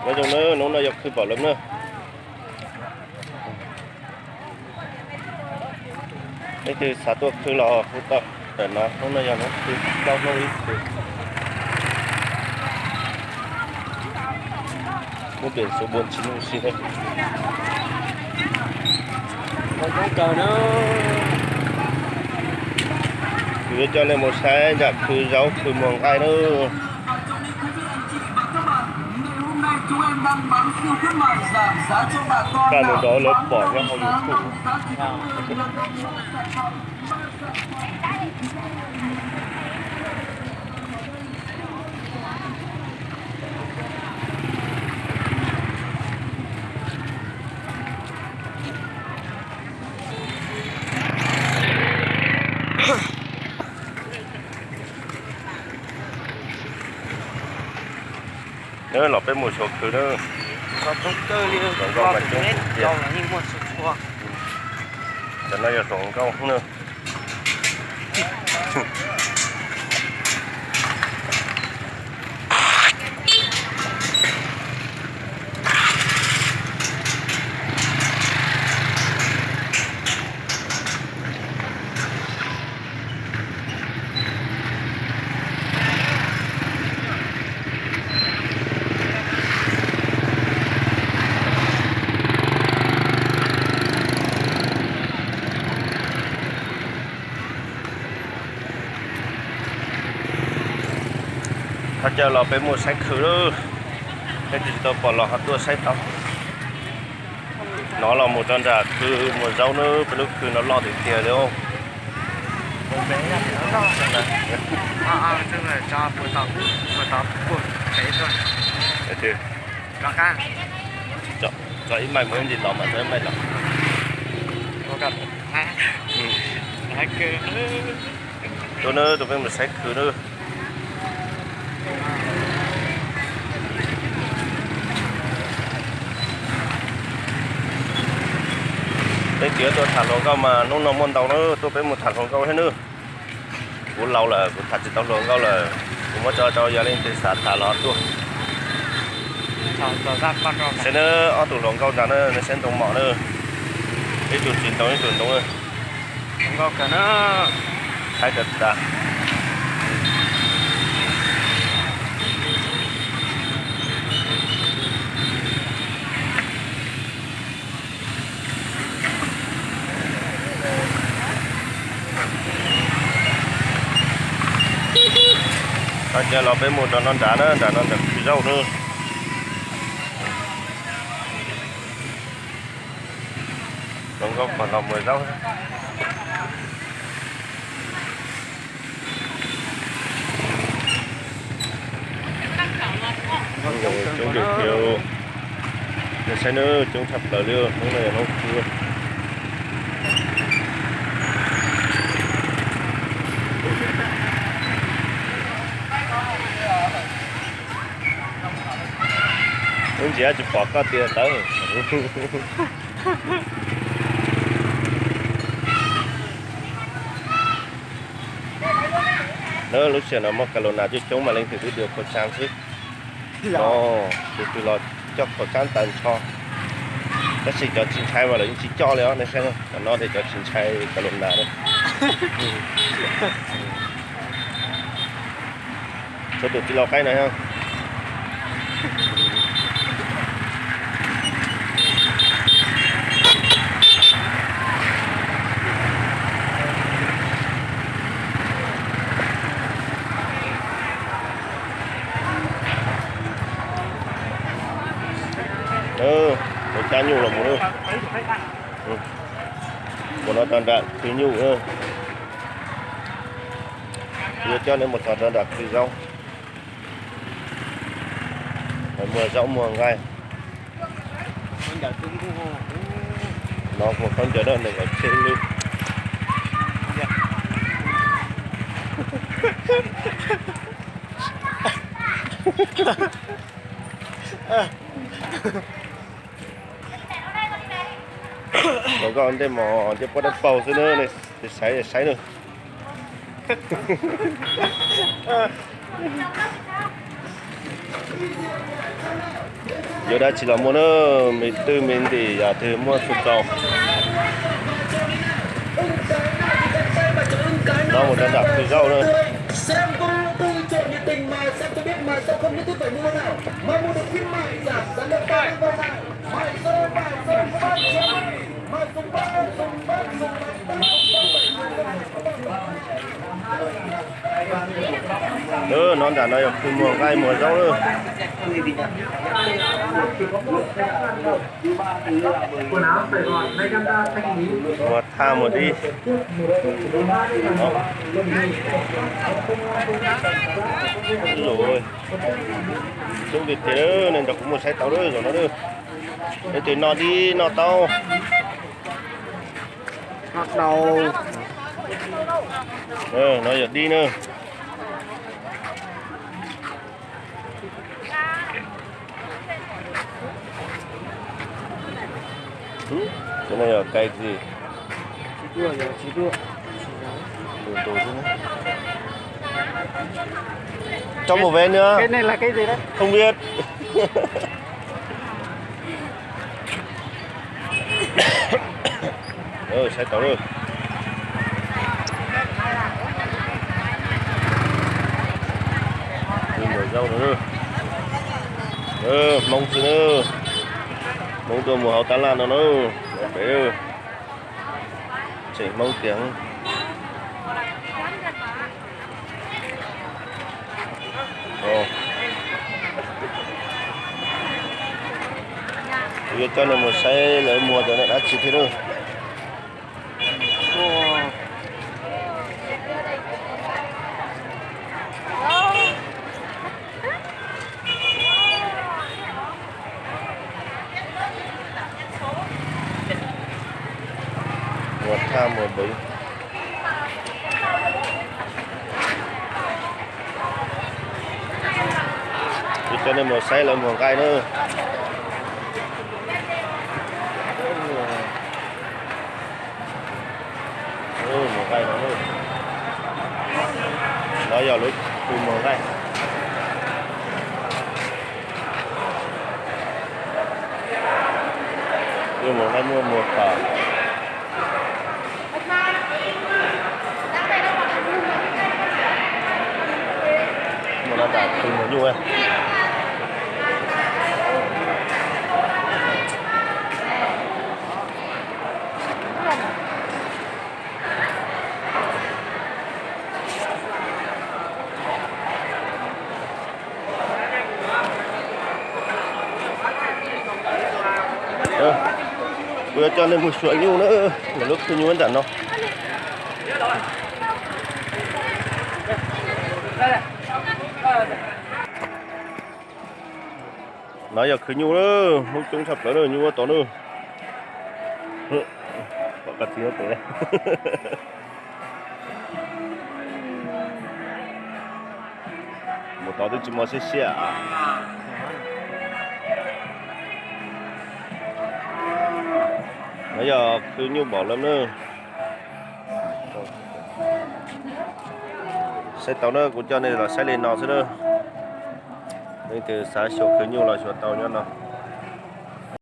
Nyob zoo na, hnub no yog khwv npaum li na. Leej twg xav tuaj khwv los hu tau ntawm no, hnub no yog hnub khwv plaub hnub ib khwv. Muab pem xub npuas tsis nuj si na. Kuv yuav coj nej mus saib nram khwv zaub khwv muag nqaij na. Kaj ntug nrov lawv pom nyob hauv YouTube. Nyob los peb mus xyuas khwv na. Hluas nkauj mas coob tiag. Cov no yog hluas nkauj na. Thov caw los peb mus saib khwv lawm. Peb tsis tau pom los ho tuaj saib tau. Hnov los mus rau nram khwv muag zaub na, peb lub khwv no loj tiag tiag li. Tso ib maij mus ib ntsis los mas tso ib maij los. Tuaj na, tuaj peb mus saib khwv na. Leej twg tuaj tham hluas nkauj mas hnub no muaj ntau na, tuaj peb mus tham hluas nkauj thiab nawb. Kuv laus lawm, kuv tham tsis tau hluas nkauj lawm, kuv muab tso rau yog leej twg xav tham los tuaj. Saib nawb, ob tug hluas nkauj ntag na, nej saib ntoo mom na. Ib tug tsis ntoo, ib tug ntoo. Thaib kawg tas. Thov caw los peb mus rau no nrad na, nram no nram khwv zaub na. Hluas nkauj pog los muag zaub. Coob tiag tiag, nej saib nawb, coob tshaj plaws li, hnub no yog hnub khwv. Lub ntsis tsis pom koj tias tawv. Lub sij hawm no muaj kas los nas coob coob mas leej twg twb dua khau tsab xwb. No, tus twg los coj khau tsab taws nrho. Tab sis cov tsis ntshai mas lawv yeej tsis coj li os, nej saib no, no ces cov tsis ntshai kas los nas na. Tshuav tus tij laug qaib no thiab. Lawv cab nyuj los mus. Mus no rau nram khwv nyuj. Yuav coj nej mus txog rau nram khwv zaub, muag zaub muag nqaij. No kuv khaub ncaws na, nees nkaum tsib lub. Hluas nkauj ntej mos ncej puab dawb paug xwb na, saib saib na. Yuav dab tsi los muaj na, me twj me ntim yam twg muaj txhua tsaus. No mus rau nram pw zaub na. No nram no yog pw muag nqaij muag zaub na. Muag thaj muag dib. Coob tiag tiag, nej nrog kuv mus saib tau lawm zaum no. Leej twg noj dib noj taub. No yog dib na. Cov no yog cai gì? Cho một vé nữa. Cái này là cái gì đấy? Không biết. Saib tau lawm. Pw muag zaub no. Hmoob xwb na. Hmoob tuaj muag hauv tab laj no na. Pem tseem Hmoob tiag. Kuv yuav coj nej mus saib lawv muag cov dab tsi thiab na. Muag thaj muag dib. Kuv coj nej mus saib lawv muag nqaij na. Muag nqaij no, no yog lawv pw muag nqaij. Pw muag nqaij muaj muag tom. Muaj no tas pw muag nyuj. Kuv yuav coj nej mus xyuas nyuj na, lawv lub khw nyuj nram no. No yog khw nyuj na, Hmoob coob tshaj plaws na, nyuj ua tod na. Pom koj txiv ua tes. Mus tod twb tsis muaj siab siab. No yog khw nyuj npaum lawm na. Saib tau na, kuv coj nej los saib li no xwb na. Leej twg xav xyuas khw nyuj los xyuas tau nyob no.